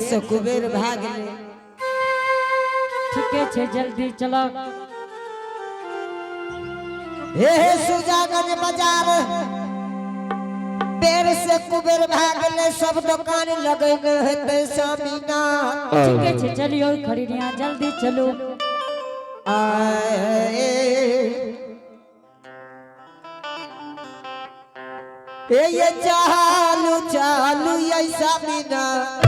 से कुबेर भाग ले। ठीके छे, जल्दी चलो। हे हे सुजागंज बाजार बेर से कुबेर भाग ले, सब दुकान लगेने हेतै स्वामीनाथ। ठीके छे, चलियो खरीदिया, जल्दी चलो। आए ए ये चालू चालू ये स्वामीनाथ।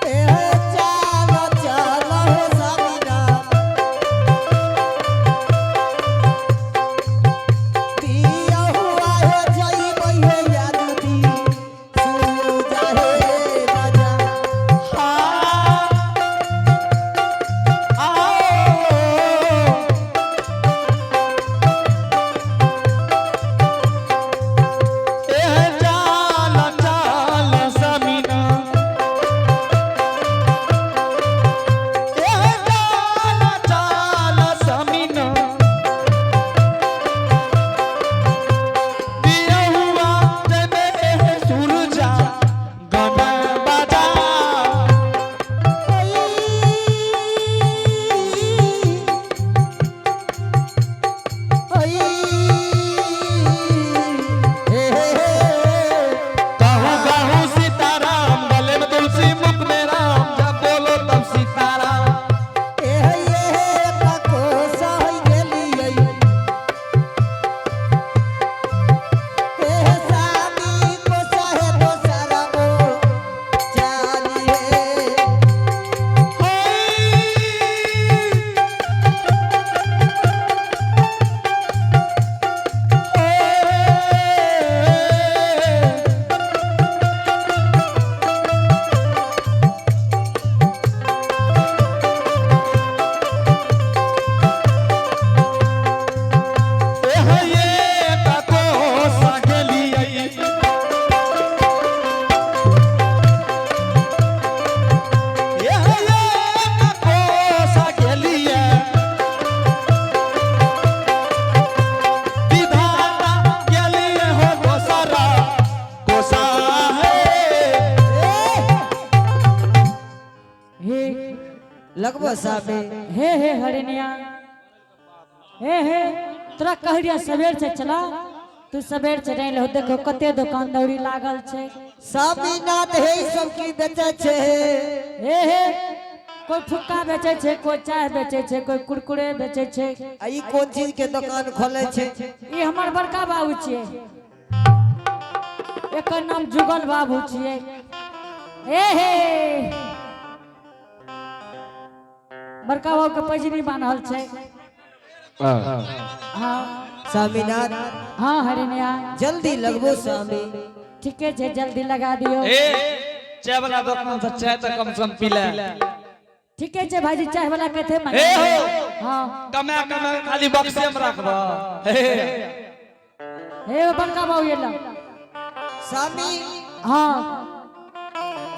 ए चालो चालो हे स्वामीनाथ। दिया हुआ है जई हे यादी सूजा हे राजा। सीताराम गले में तुलसी मुख में राम, जब बोलो तब सीताराम। हे लगभग सामे। हे हे हरिनिया, हे हे तोरा कहलिया सवेर से चला, तू सवेर से नहीं लहो। देखो कते दुकान दौरी लागल छे। स्वामीनाथ हे सब की बेचे छे? हे हे कोई फुक्का बेचे छे, कोई चाय बेचे छे, कोई कुरकुरे बेचे छे। आ ई कोन चीज के दुकान खोले छे? ई हमर बड़का बाबू छिए, एकर नाम जुगल बाबू छिए। हे हे बड़का बाबू के पैजनी बान्हल छे। हाँ। स्वामीनाथ। हाँ हरिनिया। जल्दी लगबो स्वामी। ठीके छे, जल्दी लगा दियो। ए चाय वाला दुकान से चाय तो कम से कम पी ले। ठीके छे भाईजी, चाय वाला कथे मांगे? ए हो। हाँ। कमा कमा खाली बक्से में रखबा। हे हे बड़का बाबू ये ला। स्वामी। हाँ।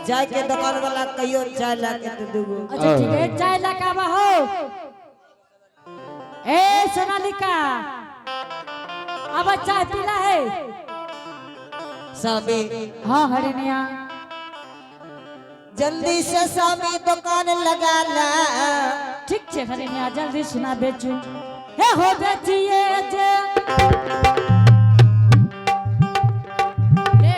चाय के दुकान वाला कहियो चाय ला के दे दूगो। अच्छा ठीक है, चाय लगा हो। ए सोनालिका, अब चाय पीला है। स्वामी। हाँ हरिनिया। जल्दी से स्वामी दुकान लगा ला। ठीक छे हरिनिया, जल्दी सुना बेचू। हे हो बेचिए जे ले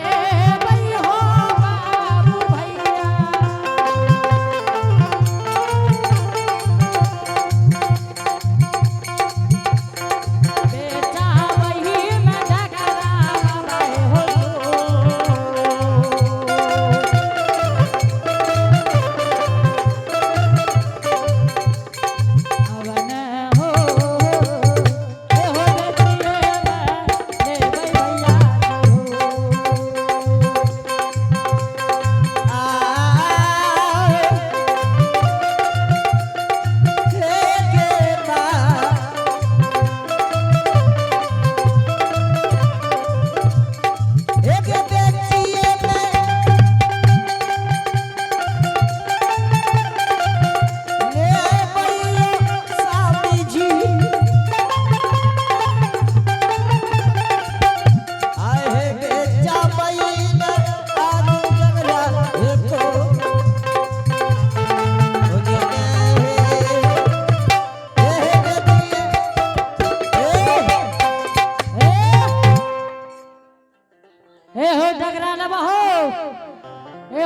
भई हो बाबू भैया। बेचा वही में झगड़ा भाई हो। अवन हो हे हो बेचिए।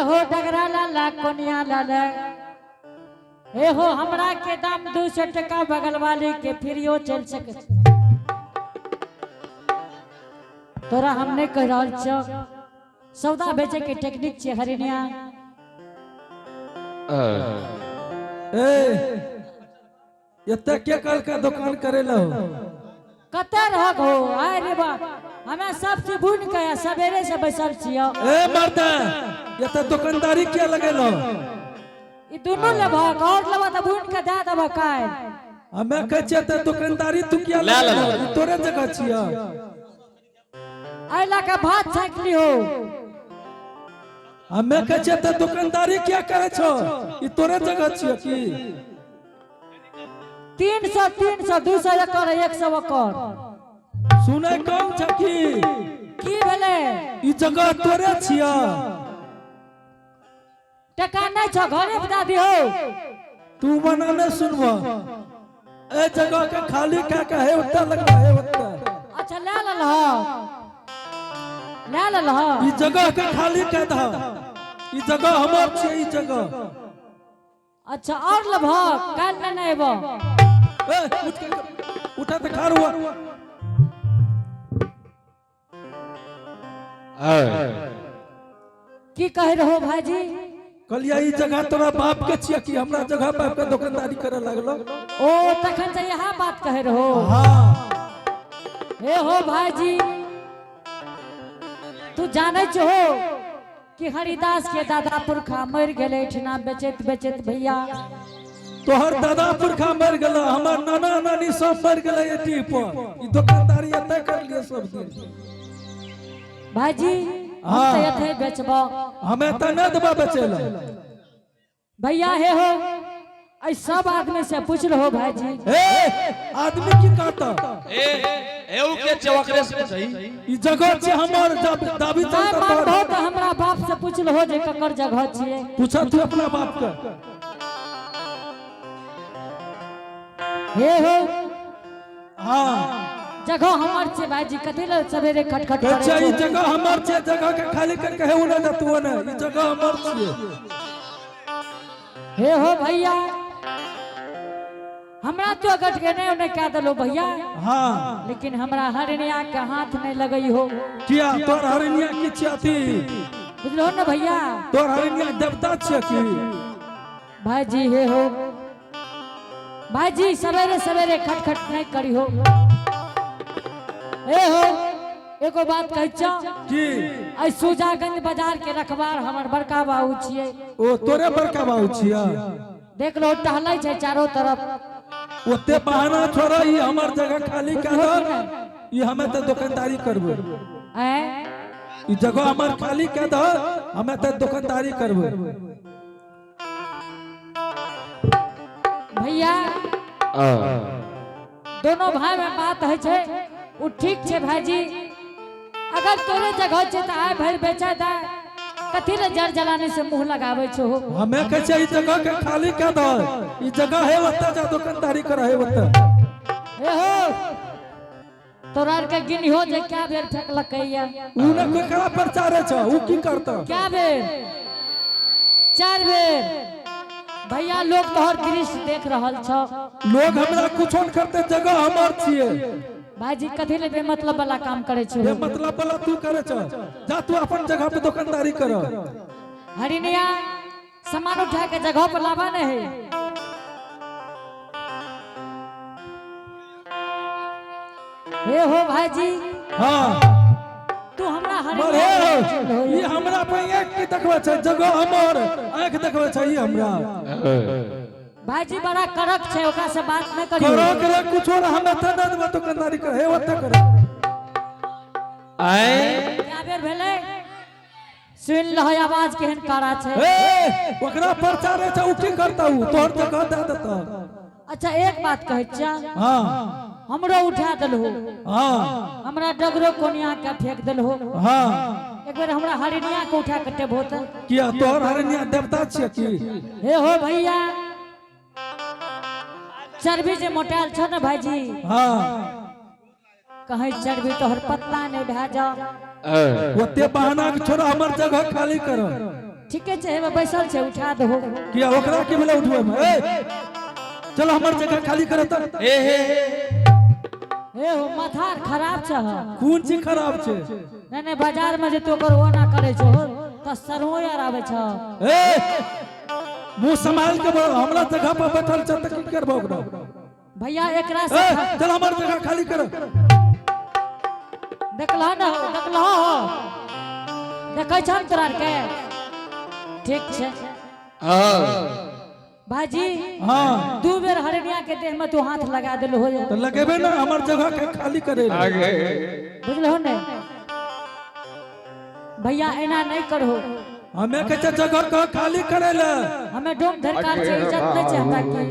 हो डगरा लाला कोनिया लाला, हे हो हमरा के दाम 200 टका, बगल वाली के फ्रीओ चल सके छै। तोरा हम नहीं कह रहल छौ, सौदा बेचे के टेक्निक छै हरिनिया। ए, एते के कल का दुकान करे लो? कते रहक हो? आय रे बा, हमें सब चीज भून के आ सवेरे से बैसल छियो। ए मर्दा, एते दुकानदारी किया लगेलो? ई दुनू लेबहक और लेबह तऽ भून के दए देबह काल्हि। हमे कहै छियै एते दुकानदारी तू किया ला, ला, लगेलो? ला। ई तोरे जगह छियै। एहि लए के भात छाँकि लिहो। हमे कहै छियै एते दुकानदारी किया करै छौ? ई तोरे जगह छियै की? 300, 300, 200 एकर, 100 एकर। सुनै कम छ की? की भेलै? ई जगह तोरे छियै? टका नहि छौ, घरे पर दए दिहो। तू मना नहि सुनबह। ए जगह के खाली कए के हे ओतऽ लगबा, हे ओतऽ। अच्छा, लए लेलह, लए लेलह। ई जगह के खाली कए दह। ई जगह हमर छियै, ई जगह। अच्छा, और लेबहक? काल्हि लेने अयबह। ए, उठ के उठा तऽ खाड़ हुआ। की कहि रहो भाईजी? कहलियै ई जगह तोरा बाप के छियै कि हमरा जगह पर आबि के दुकानदारी करे लागलो? ओ, तखन से इएह बात कहि रहो? हाँ। हे हो भाईजी, तू जानै छहो कि हरिदास के दादा पुरखा मरि गेलै एहिठिना बेचैत बेचैत भैया। तोहर दादा पुरखा मरि गेल, हमर नाना नानी सब मरि गेलै एटी पर। ई दुकानदारी एते करलियै सब दिन। भाईजी, हम हाँ। तऽ एथे बेचबो। हमे तऽ नहि देबा बेचै लए। भैया, हे हो, ऐ सब आदमी से पूछ रहो भाईजी। हे, आदमी की कहता? ए, एऊ के चौकरे से पूछही। ई जगह छै हमर, जब दाबी नहि चलता मानबहो तोहर। तऽ हमरा बाप से पूछ लहो जे ककर जगह छियै। पूछा तू अपना बाप के। हे हो। हाँ। जगह हमर छै भाईजी, कथी लए सवेरे खटखट कहै करै छै ई छहो? जगह हमर छै। जगह के खाली करके हे उन्हें जा तू ने। ई जगह हमर छियै। हे हो भैया, हमरा तो गट के नहीं उन्हें कह देलो भैया। हाँ। लेकिन हमरा हरिणिया के हाथ नहीं लगई हो। किया, तोहर हरिणिया की छियै अथी? बुझलो ने भैया? तोहर हरिणिया देवता छियै की? भाईजी, हे हो भाईजी, सवेरे सवेरे खटखट नहीं करी हो। हे हो, एगो बात कहै छौ। की? ऐ सुजागंज बाजार के रखवार हमर बड़का बाबू छियै। ओ, तोरे बड़का बाबू छियै? देख लो, टहलै छै चारो तरफ। ओते बहाना छोड़, ई हमर जगह खाली कर दो। ई हमे तऽ दुकानदारी करबै। ऐं? ई जगह हमर खाली कर दो, हमे तऽ दुकानदारी करबै। भैया, दोनों भाई में बात है छै, उ ठीक छै। भाईजी, अगर तोरे जगह छै तऽ आय भरि बेचै दे, कथी ले जर जलाने से मुंह लगाबै छो? हमे कहै छियै ई जगह के खाली कर दो। ई जगह है ओतऽ जा, दुकानदारी कर है ओतऽ। ए हो, तोरा आर के गिनहो जे क्या बेर फेकलकै या। उ ने केकरा प्रचारे छ, उ की करता? क्या बेर? 4 बेर। भैया, लोग तोहर दृश्य देख रहल छौ। लोग हमरा कुछो न करते, जगह हमर छियै। भाईजी, कथी ले बेमतलब वाला काम करे छो? ये मतलब वाला तू करे छ। जा, तू अपन जगह पे दुकानदारी कर। हरिनिया, सामान उठा के जगह पर लावा नहीं। हे हो भाईजी। हाँ। तू हमरा मरे। हरिनिया। ई हमरा पे आँख की देखबै छै? जगह हमर, आँख देखबै छै ई हमरा? भाईजी बड़ा कड़क छै, ओकरा से बात नहीं करियो। करो करे कुछो ना, हम एतऽ नहि देबै दुकानदारी कर, हे ओतऽ कर। आए। क्या बेर भेलै? सुन लहो आवाज केहन कड़ा छै। ए, ओकरा प्रचारे छै, उ की करता? उ तोहर जगह दे देता। अच्छा, एक बात कहै छियै। हाँ। हमरो उठा देलहो। हाँ। हमरा डगरो कोनिया के फेंक देलहो। हाँ। एक बेर हमरा हरिनिया के उठा के टेबो तऽ। किया, तोहर हरिणिया देवता छियै की? हे हो भैया, चर्बी जे मोटायल छौ ने भाईजी, हाँ। कहीं चर्बी तोहर पत्ता नहीं भए जाओ। ओते बहाना के छोड़ा, हमर जगह खाली कर। ठीके छै, हेबे बैसल छै, उठा दहो। किया, ओकरा की भेलै उठबै में? ए चलो, हमर जगह खाली करे त। हे हे हे। हे हो, माथा आर खराब छ। कोन चीज खराब छै? नहीं नहीं, बाजार में जे तो ओकर ओ ना करे छो त सरहो यार आवे छ। ए, मुंह संभाल के बोल। हमरा जगह पर बैठल छ त की करबो ओकरा? भैया, एकरा से ए चल, हमर जगह खाली कर। देखलह न हो, देखलह हो, देखै छन तोरा आर के? ठीक छै। हाँ। भाजी। हाँ। दू बेर हरनिया के देह में तू हाथ लगा देलहो हो। तो लगेबे ना, हमर जगह के खाली करे। आगे। बुझलहो ने भैया, एना नहीं करहो। हमें के छै जगह के खाली करे ले। हमें डोम धरकार छै, इज्जत नहीं छै हमरा की?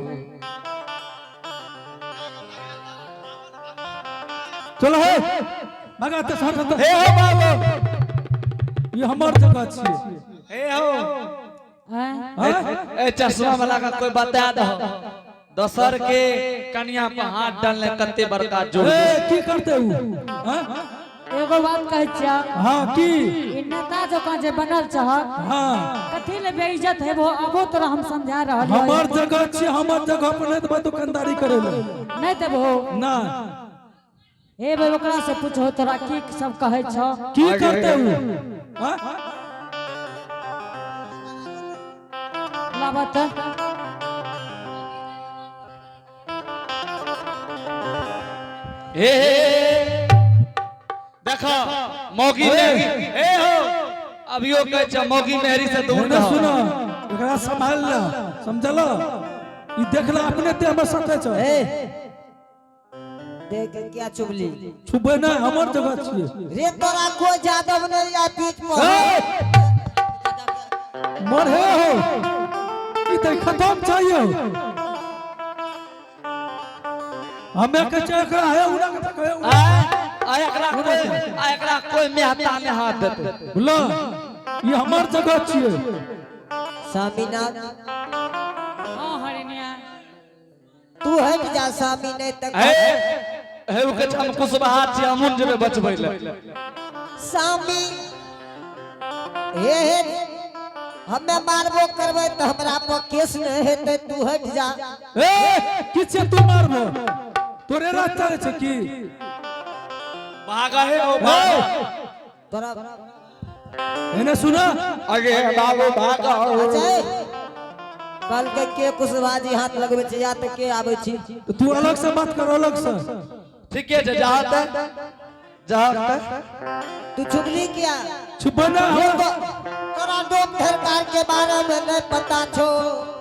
चलो हे, भगा ते सर ते। हे हो बाबू। ये हमर जगह छियै। हे हो। हैं? हाँ? ए चश्मा वाला का कोई बता दो, दोसर के कनिया पर हाथ डालने कते बड़का जोर। ए, की करते उ? हाँ? एगो बात कहै छियौ। हाँ, की? ई नेता जकाँ जे बनल छह, कथी ले बेइज्जत हेबो? आबो तोरा हम समझा रहल। हमर जगह छियै, हमर जगह पर नहीं देबै दुकानदारी करे ले। नहीं देबहो? ना। हे बे, ओकरा से पूछो, तोरा की सब कहै छौ। की करते उ? हाँ? लाबत। हे हे हे। देखो मौगी मेहरी, हे हो, अभियो कहै छै मौगी मेहरी से दूर सुनो। रहो। सुनो, एकरा संभाल ल, समझल? ई देखला, अपने देह में सटे छ। ए देख के क्या चुगली? छुबे ना, हमर जगह छियै। रे, तोरा कोई जादव नहीं आ बीच में। ए, मरे हो, ई त खत्म चाहिए। हमें के छै एकरा है उना के कहे। आ आ एकरा कोई मेहता ने हाथ देते। बोला, ई हमर जगह छियै। स्वामीनाथ। हाँ हरिनिया। तू हट जा स्वामी, नहीं तक। हे हे, ओ कहै छै हम कुशवाहा छी, हमहुँ जेबै बचबै ले। स्वामी, हे हे, हमे मारबो करबै तऽ हमरा पर केस नहीं हेतै, तू हट जा। ए, की छै? तू मारबो, तोरे राज चले छै की? भागा हे ओ, भागा। तोरा एने सुना। अगे बाबू, भागा। अच्छा, कल के कुशवाजी हाथ लगबै छै या तऽ के आबै छी? तो तू अलग से बात कर, अलग से। ठीके छै, जहाँ जहाँ। तू चुगली किया? छुपे ना। ये हमरा तोरा डोम धरकार के बारे में नहीं पता छो।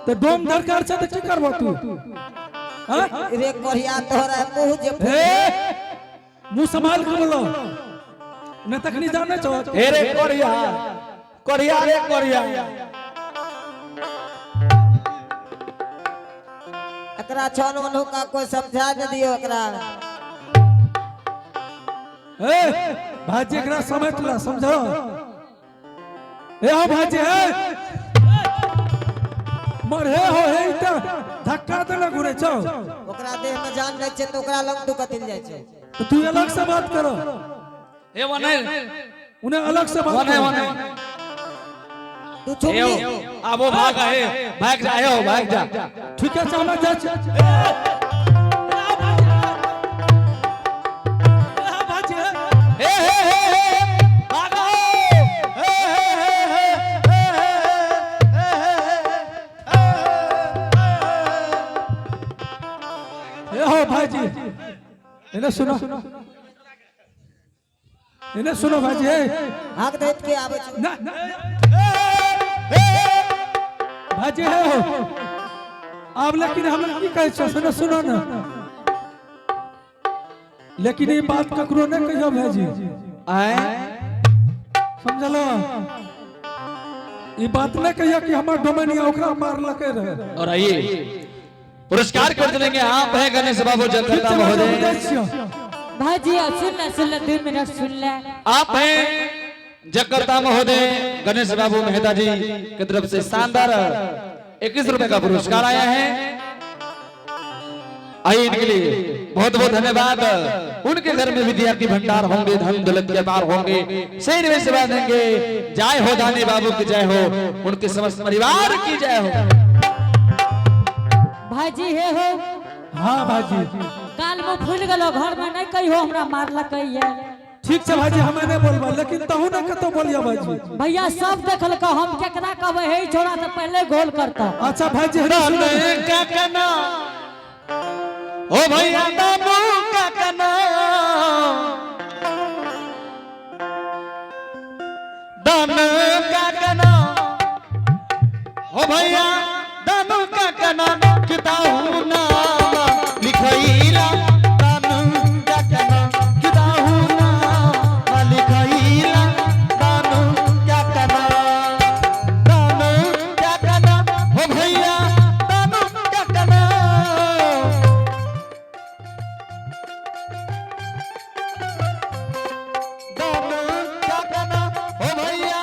तो डोम दरकार छै तऽ की करबो तू? हाँ? रे कोरिया, तोरा मुंह जे। ए, मुंह संभाल के बोलो, न तखनी जाने छो। हे रे कोरिया, कोरिया रे कोरिया। एकरा छन मनु का कोई समझा दे दियो एकरा। ए भाजी, एकरा समेट ला, समझो। ए हो भाजी, ए मर हे हो, हे त धक्का देले घुरे छो। ओकरा देह में जान नहीं छै तऽ ओकरा लग तू कथिल जाइ छै? तो तू अलग से बात करो। हे वने। उन्हें अलग से बात वने। करो। वने। तू हे चुगली। हो, आबो भाग, हे भाग जा, हे हो भाग जा। ठीक है, हमें जाइ छी। हे हे हे हे, भागो, हे हे हे हे हे हे हे हे। ए हो भाईजी, इन्हें सुनो, इन्हें सुनो भाईजी, ए। हाक दैत के आबै छै? ना ना, भाईजी, हे हो, आब लेकिन हम की कहै छियै, सुनो, सुनो ना, लेकिन ई बात ककरो नहीं कहियो भाईजी। आए। समझलो? ई बात नहीं कहियो कि हमर डोमनिया ओकरा मारलकै रहे। और आइए, पुरस्कार कर देंगे आप है गणेश बाबू ठीक जगदम्बा छै। महोदय। हम जाइ छियौ। भाजी, अब सुन ले, सुन ले, 2 मिनट सुन ले। आप हैं जगकर्ता महोदय गणेश बाबू मेहता जी की तरफ से शानदार 21 रुपए का पुरस्कार आया है। आइए इनके लिए बहुत बहुत धन्यवाद। उनके घर में विद्या की भंडार होंगे, धन दौलत के बार होंगे, शहर में सेवा देंगे। जय हो दानी बाबू की जय हो, उनके समस्त परिवार की जय हो। भाईजी हे हो। हाँ भाजी। काल मुँह फूल गेलो, घर में नहीं कहियो हमरा मारलकै ये। ठीक छै भाजी, हमें नहीं बोलबा, लेकिन तहु ने कतौ बोलिया भाजी। भैया सब देखलको, हम केकरा कहबै? हे छोड़ा तऽ पहले गोल करता। अच्छा भाजी, हरी सुन। का कना ओ भैया, दानू का कना, दानू का कना ओ भैया, दानू का कना किताहू नाम लिखैला, दानू का कना किताहू नाम लिखैला, दानू का कना, दानू का कना ओ भैया, दानू का कना। दानू का कना ओ भैया,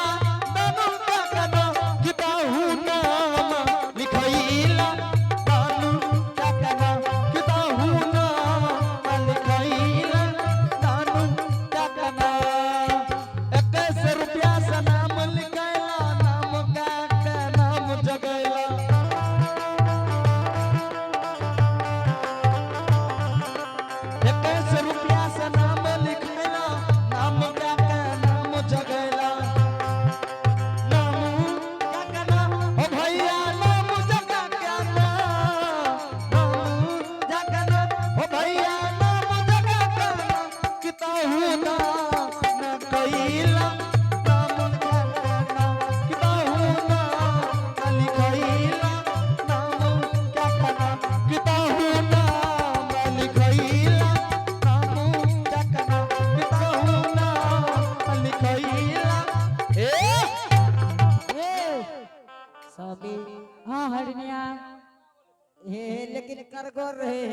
दानू का कना किताहू नाम लिखैला, दानू का कना किताहू नाम लिखैला, दानू का कना। 21 रुपया से नाम लिखैला, नाम का के नाम जगैला। 21 रुपया से नाम लिखैला, नाम का के नाम जगैला, नाम का के नाम ओ भैया, नाम जगा के नाम, नाम जगा नाम ओ भैया, नाम जगा के नाम किताहू नाम न कैला, नाम का के नाम किताहू नाम न लिखैला, नाम का के नाम किताहू नाम न लिखैला, नाम का के नाम किताहू नाम न लिखैला। ए स्वामी। हाँ हरनिया। हे, लेकिन करगोर रहे।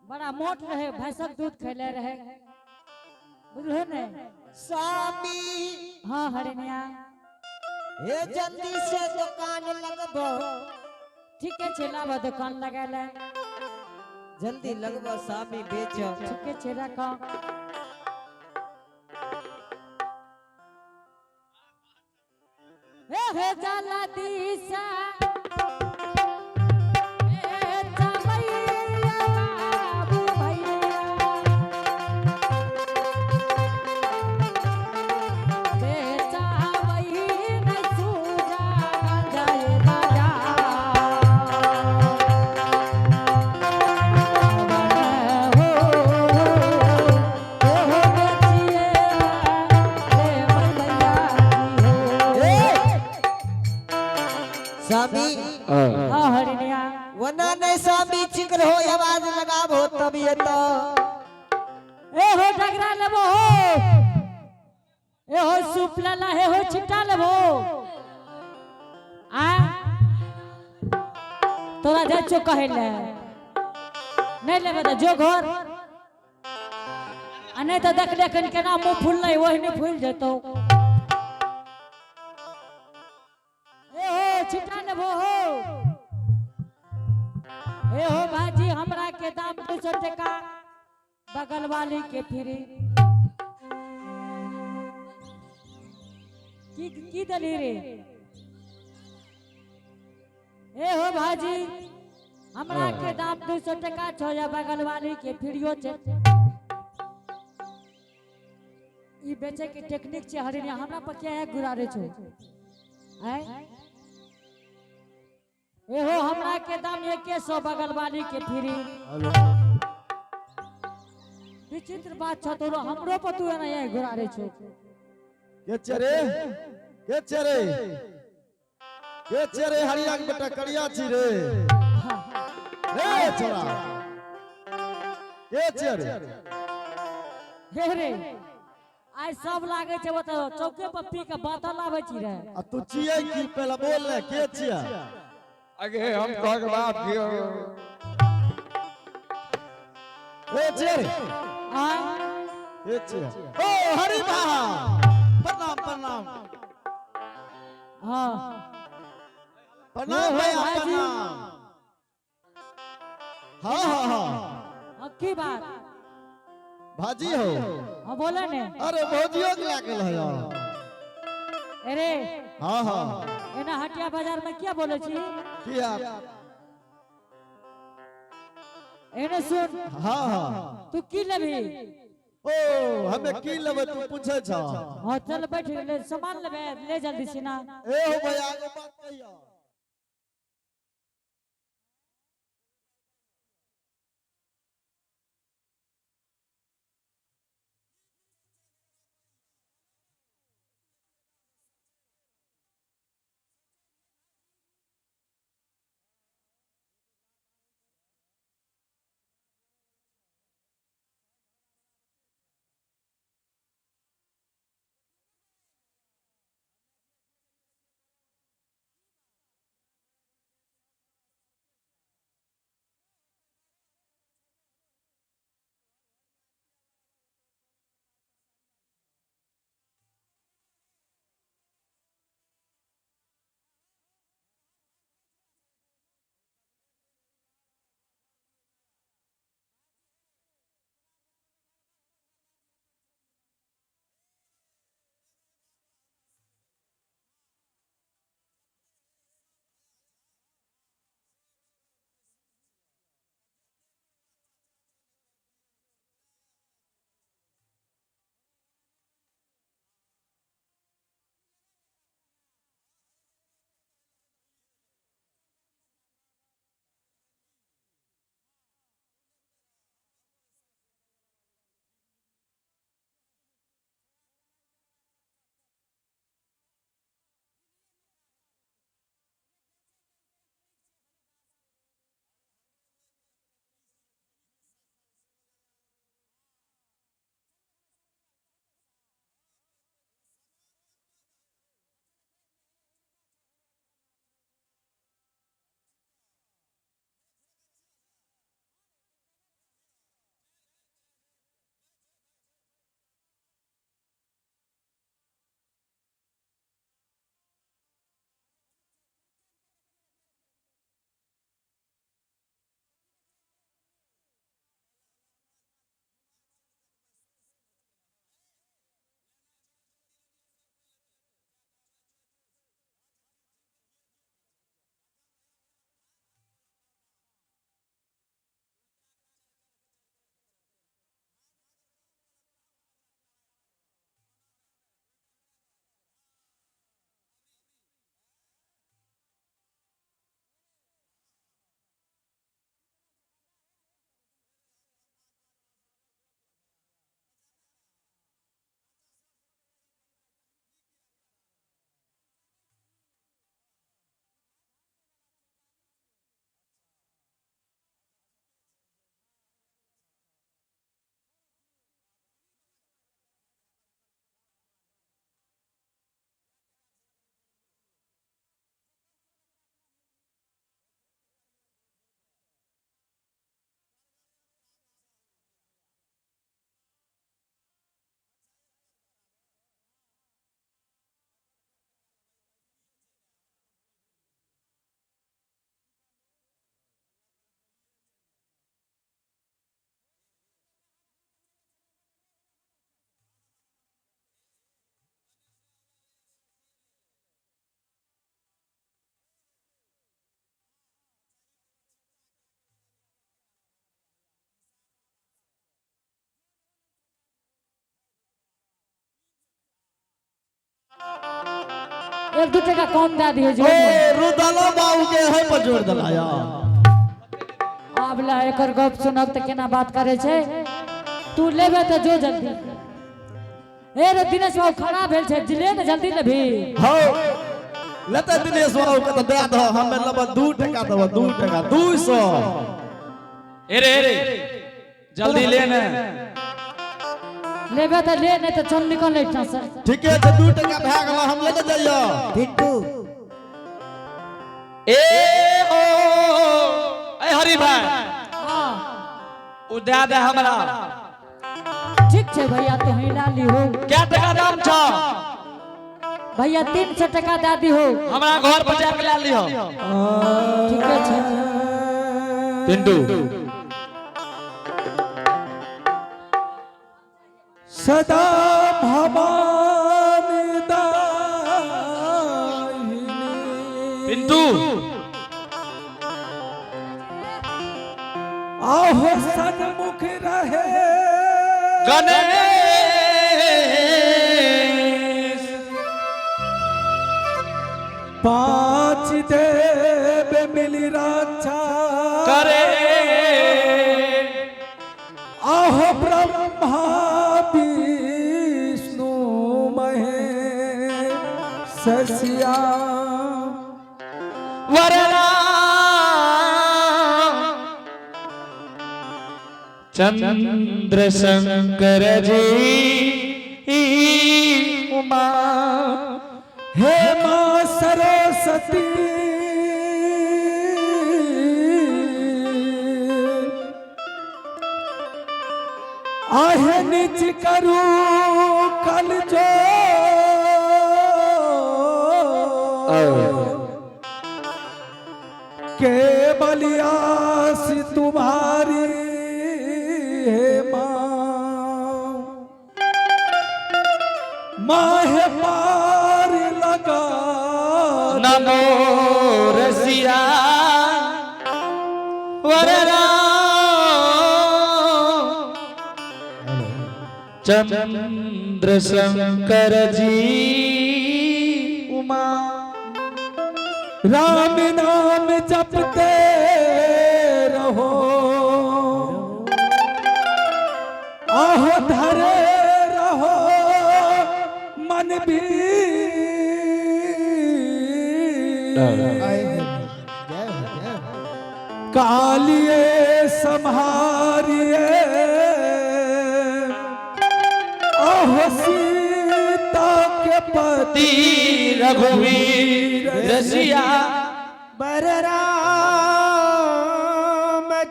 बड़ा मोट रहे, भैंसक दूध खैले रहे, बुझलो ने? स्वामी। हाँ हरनिया। हे, जल्दी से दुकान लगबो। ठीके छै, लाबऽ दुकान लगा ले। जल्दी लगबो स्वामी, बेचो। ठीके छै, रखो। हे हे जाला दिशा ए चमैया बाबू भैया, बेचा वही नहीं सूजा जाए बाजार हो, हो बेचिए ले भैया जी हो। स्वामी। हाँ हरिणिया। वना नहीं स्वामी, चिकर हो, आवाज लगाबो तब ये तो। ए हो, डगरा लेबो हो, ए हो, सूप लेला, हे हो, छिट्टा लेबो? आ तोरा जाइ छौ कहै ले, नहीं लेबे तऽ जो घर, आ नहीं तऽ देख ले कनि केना मुँह फूललै, ओहिने फूलि जेतौ। ए हो, छिट्टा लेबो हो? ए हो भाजी, हमरा के दाम 200 टका, बगल वाली के फ्री। की की दली रे? ए हो भाजी, हमरा के दाम 200 टका छौ या बगल वाली के फ्रीयो छै। ई बेचे के टेक्निक छै। हरिणिया, हमरा पर क्या है गुरारे छौ? आय ए हो, हमरा के दाम 100, बगल वाली के फ्री। विचित्र बात छ तोरो, हमरो पर तू एना यही घुरारे छौ। के चरे, के चरे, के चरे? हरिया के बेटा करिया छी रे। रे छोरा, के चरे? हे रे, आइ सब लागे छै ओतऽ चौके पर पी के बातल आबै छी रे। आ तू छियै की? पहले बोल ले, के छियै? अगे हम तोहर बाप छियौ। ए चरे। आय। के छियै? ओ हरि भा, प्रणाम प्रणाम। हाँ। प्रणाम भैया। भाईजी। प्रणाम। हाँ हाँ हाँ। हाँ, की बात? भाजी हो। हाँ, बोले ने। अरे भौजियो के लागल है यार। अरे। हाँ हाँ। एना हटिया बाजार में क्या बोले छी? किया? एने सुन। हाँ हाँ। तू की लेबही? ओ हमें की लेबै तू पूछे छ? हाँ चल बैठ ले, सामान लेबे ले जल्दी सिना। ए हो भैया एगो बात कहियो। एक दू टका कम दे दियो जो। ओ रुदलो बाबू के है पर जोड़ देला यार। आब ला एकर गप सुनब तऽ केना बात करे छै। तू लेबे तऽ जो जल्दी। ए रे दिनेश बाबू खड़ा भेल छै, ले ने जल्दी लेबही। हौ लेते दिनेश बाबू के तऽ दए दह, हमे लेबै 2 टका देबै, 2 टका 200। अरे अरे जल्दी ले ने। लेबे तऽ ले, नहीं तऽ चल निकल एहिठाम से। ठीके छै, 2 टका भए गेल, हम लेने जइयो। पिंटू। ए ओ ए हरि भाई। हाँ। उ दे दे हमरा। ठीक छै भैया, तू ही ला लिहो। क्या टका दाम छ? भैया 300 टका दे दिहो। हमरा घर पर जाके ला लिहो। ठीके छै। पिंटू। सदा भवानी दाहिनी। पिंटू। आहो सन्मुख रहे गणेश। पांच देव मिली रक्षा करे। आहो ब्रह्मा विष्णु महेश सिया वरना चंद्र शंकर जी उमा। हे माँ सरस्वती आहे निज करू कल जो के बलियास तुम्हारी हे माँ, माँ हे पार लगा। नमो रसिया वरना चंद्र शंकर जी उमा। राम नाम जपते रहो, आहो धरे रहो मन भी। आए हे, जय हो, जय हो। कालिए संहारिए, आहो सीता के पति रघुवीर रसिया। बर राम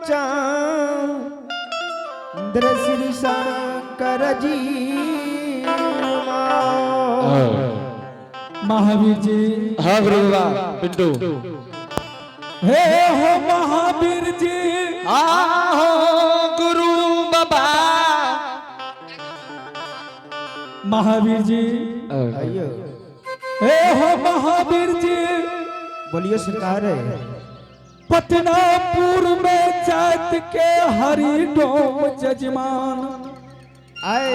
चंद्र श्री शंकर जी उमा। महावीर जी। हाँ गुरु बाबा, पिंटू। हे हो महावीर जी। आहो गुरु बाबा। महावीर जी। आइयो। हे हो महावीर जी। बोलिए सरकार। पटनापुर में जात के हरि डोम जजमान। आए।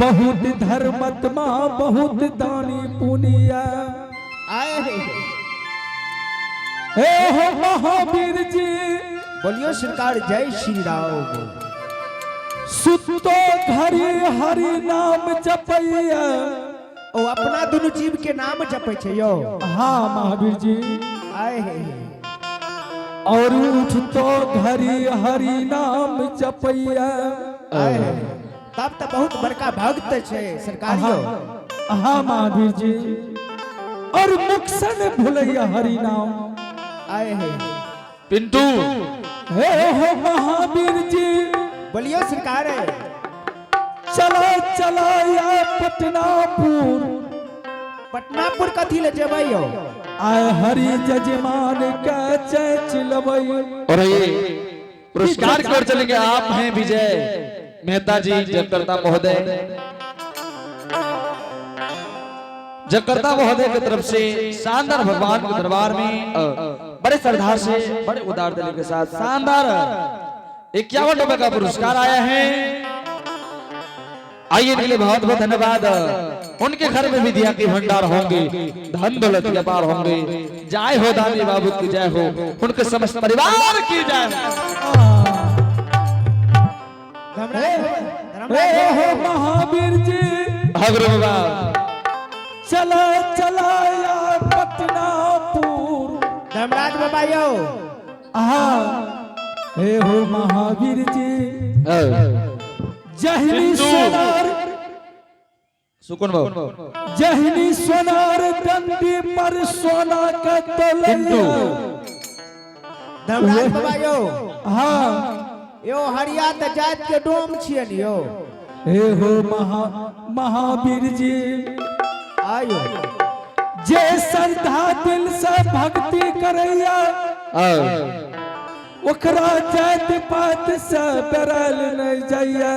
बहुत धर्मत्मा, बहुत दानी पुनिया। आए। हे हो महावीर जी। बोलियो सरकार, जय श्री राम। सुतो घरी हरि नाम जपैया। ओ अपना दुनू जीव के नाम जपै छै यो। हाँ महावीर जी। आए हे। और उठ तो घरी हरि नाम जपैया। आए हे, तब तो बहुत बड़का भक्त छै सरकार यो। हाँ महावीर जी, और मुख से न भूलैया हरि नाम। आए हे। पिंटू। हे हो महावीर जी। बोलियो सरकार। चला चला या पटनापुर। पटनापुर कथी ले जेबै यो? आय हरि जजमान के चलबई। और ये पुरस्कार की ओर चलेंगे आप हैं विजय मेहता जी, जगकर्ता महोदय। जगकर्ता महोदय की तरफ से शानदार भगवान के दरबार में बड़े श्रद्धा से, बड़े उदार दिल के साथ शानदार 51 रुपए का पुरस्कार आया है। आइए, इनके लिए बहुत बहुत धन्यवाद। उनके घर में विद्या के भंडार होंगे, धन दौलत के पार होंगे। जय हो दानी बाबू की जय हो, उनके समस्त परिवार की जय हो। हे हो महावीर जी। हाँ गुरु बाबा। चला चला या पटनापुर। धर्मराज बाबा यो। हाँ, हे हो महावीर जी, जहनी सिंधु। सोनार सुकुन बाबू। जहनी सोनार डंडी पर सोना का पिंटू। तोलैया। धर्मराज बाबा यो। हाँ। यो हरिया तऽ जात के डोम छियन यो। हे हो महावीर जी। आयो। जे श्रद्धा दिल से भक्ति करैया, ओकरा जात पात से बेरल नहीं जाइया।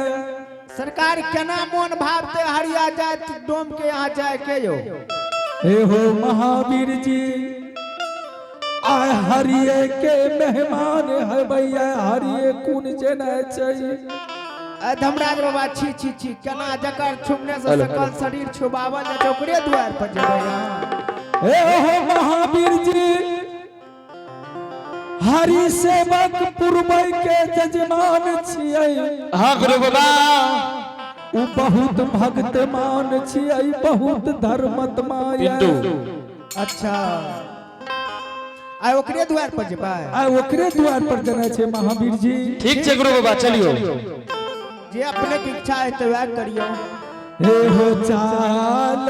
सरकार केना मोन भावते हरिया जात डोम के यहाँ जाय के यो? हे हो महावीर जी, आय हरिये के मेहमान है भैया, हरिये कुन जेना छै। आ धर्मराज बाबा, छी छी छी, केना जकर छुमने से सकल शरीर छुबावल जाय छै, ओकरे द्वार पर जेबै अहाँ? हे हो महावीर जी, हरि सेवक पुरबै के जजमान छियै। हाँ गुरु बाबा। उ बहुत भक्तमान छियै, बहुत धर्मत्मा। पिंटू। अच्छा, आइ ओकरे द्वार पर जेबै? आय ओकरे द्वार पर जेना छै महावीर जी। ठीक छै गुरु बाबा, चलियो। जे अपने के इच्छा है तो वह करियो। हे हो चाल।